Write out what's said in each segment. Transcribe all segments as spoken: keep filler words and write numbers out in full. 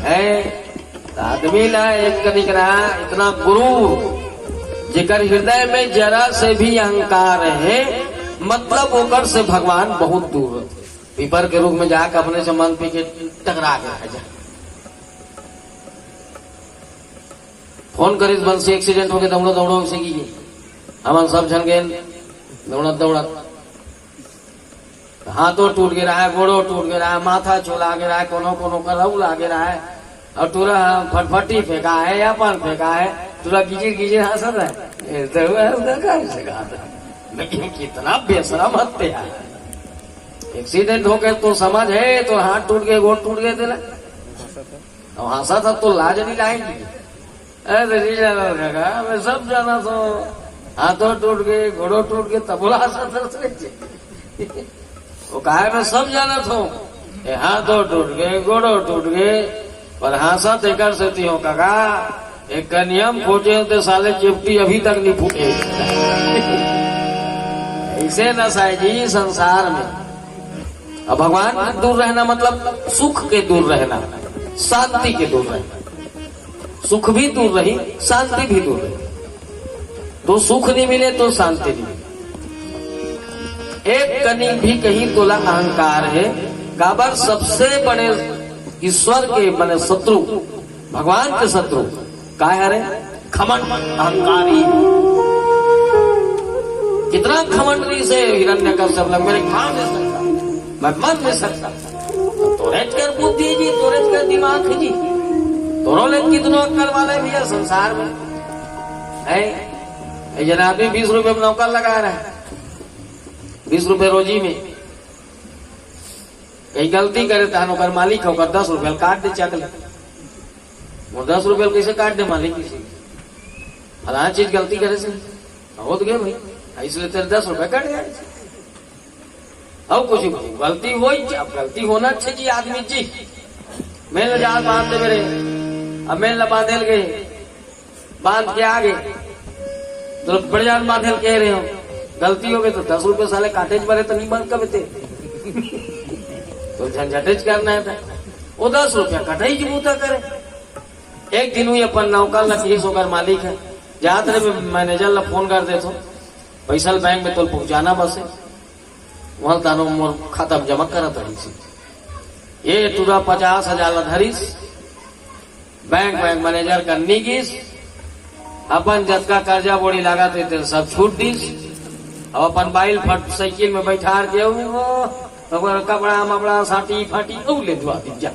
है। त आदमी ला एक कनिक ना इतना गुरु, जेकर हृदय में जरा से भी अहंकार है, मतलब ओकर से भगवान बहुत दूर। पीपर के रूख में जाके अपने से मन पी के टकरा के रह जा। फोन करिस बंसी, एक्सीडेंट होके दौड़ो दौड़ो से की। हमन सब झन गेन दौड़त दौड़त, हाथों टूट गे रहा है, गोड़ो टूट गे रहा है, माथा छोला गे रहा है, कोनो कोनो करऊ लागे रहा है, और टूरा फटफटी फेंका है, अपन फेंका है, टूरा गिजिर गिजिर हंसत है। ए, तो वह उधर का से कहा था। लेकिन कितना बेशरम हत्या है। एक्सीडेंट हो गए तो समझ है, तो हाथ टूट गए, गोड़ टूट गए तेरा। अब हंसा था तो लाज नहीं लाएगी। अरे जी जाना काका, मैं सब जाना था। हाथों टूट गए, गोड़ों टूट गए, तब बोला हंसा था। वो कहा, मैं सब जाना था। ये हाथों टूट गए, गोड़ों टूट गए, पर हंसा तेकर से ती हो काका। एक नियम खोजे थे साले, चिपटी अभी तक नहीं फूटे। ऐसे नशा है जी संसार में। अब भगवान के दूर रहना मतलब सुख के दूर रहना, शांति के दूर रहना। सुख भी दूर रही, शांति भी दूर रही। तो सुख नहीं मिले तो शांति नहीं मिले। एक कनी भी कहीं तोला अहंकार है, काबर सबसे बड़े ईश्वर के बने शत्रु, भगवान के शत्रु का है रे? घमंड, अहंकारी। कितना घमंड रही से हिरण्यकश्यप लग, मेरे खा नहीं सकता, मैं मर नहीं सकता। तो तोरे कर बुद्धि जी, तोरे कर दिमाग है जी, तोरो ले कितनो अक्कल वाले भैया संसार में है। ये जना आदमी बीस रुपए में नौकर लगा रहा है, बीस रुपए रोजी में कहीं गलती करे तहन ओकर मालिक ह ओकर दस रुपया काट दे, चक ले। मोर दस रुपया कैसे काट दे मालिक किसी? फलाना चीज गलती करे से होत गए भाई, इसलिए तेरे दस रुपया कट गए। अब कुछ गलती हो ही, अब गलती होना चाहिए जी आदमी जी। मेल जाल बांध दे मेरे, अब मेल बांधे लगे, बांध के आ गए, तो बड़े जान बांधे कह रहे हो, गलती हो गई तो दस रुपये साले काटे पड़े तो नहीं बंद कर देते। तो झंझटेज करना है था, वो दस रुपया कटाई की बूता करे। एक दिन हुई अपन नौकर ला, तीस ओकर मालिक है, जात रहे मैं मैनेजर ला फोन कर देता हूँ, पैसा बैंक में तो पहुंचाना बस है। वहां तानो मोर खाता में जमा करत रहिस। ये टूरा पचास हजार ला धरिस, बैंक, बैंक मैनेजर कर नी गिस, अपन जतका कर्जा बोड़ी लागत हे तेन सब छूट दिस। अब अपन बाइल फट साइकिल में बैठार के उ, ओकर कपड़ा मपड़ा साटी फाटी उ ले दुआ दी जा।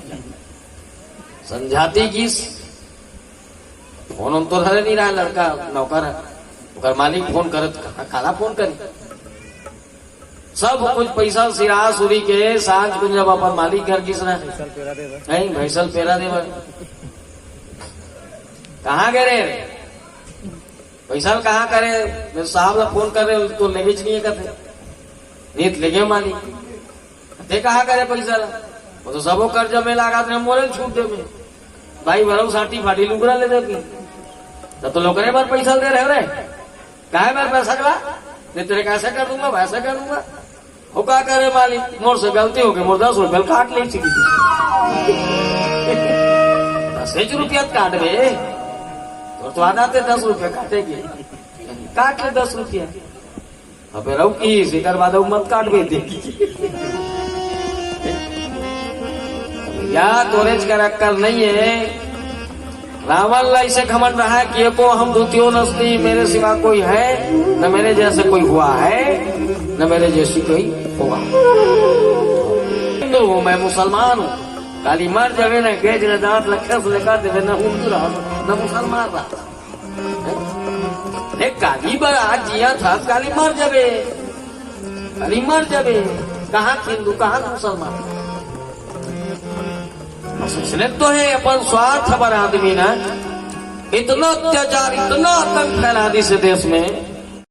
समझाती गिस, फोन उन तो धरे नहीं रहा लड़का नौकर है, ओकर मालिक फोन करत कहा काला फोन करी। सब कुछ पैसा सिरा सुरी के सांझ को जब अपन मालिक घर गिस रहा है, भैंसल पेरा देवा। कहाँ गए रे? पैसा कहाँ करे? मेरे साहब ला फोन कर रहे, तो लेगे च नहीं है कहते। नहीं तो लेगे मालिक। ते कहाँ करे पैसा ला? वो तो सबो कर्जा में लागत रहे, मोरे छूट दे में। भाई भरऊ साटी फाटी लुगरा ले दे की। तब तो लोकरे बार पैसा दे रहे रे। काहे बार पैसा कला? नहीं तेरे कैसे कर दूंगा, वैसे कर दूंगा। हो का करे मालिक, मोर से गलती हो गई, मोर दस रुपया काट ले चुकी। दस रुपया काट बे। तो, तो आधा ते दस रुपया काटेगी। काट ले दस रुपया। अबे रहो की, इसी कर बाद मत काट बे दे। या तोरेज कर अक्कल नहीं है। रावण ला इसे घमंड रहा है कि एको अहम द्वितीयो नास्ति, मेरे सिवा कोई है, न मेरे जैसे कोई हुआ है, न मेरे जैसी कोई होगा। हिंदू हूँ, मैं मुसलमान हूँ। काली मर जावे न गेज न दांत लखे से लेकर देवे, न हिंदू रहा, न मुसलमान रहा। हैं? ए, काली बर आज जिया था, काली मर जावे, काली मर जावे। कहाँ हिंदू, कहाँ मुसलमान? बस इसने तो है अपन स्वार्थ पर आदमी ना इतना अत्याचार, इतना आतंक फैला दिस देश में।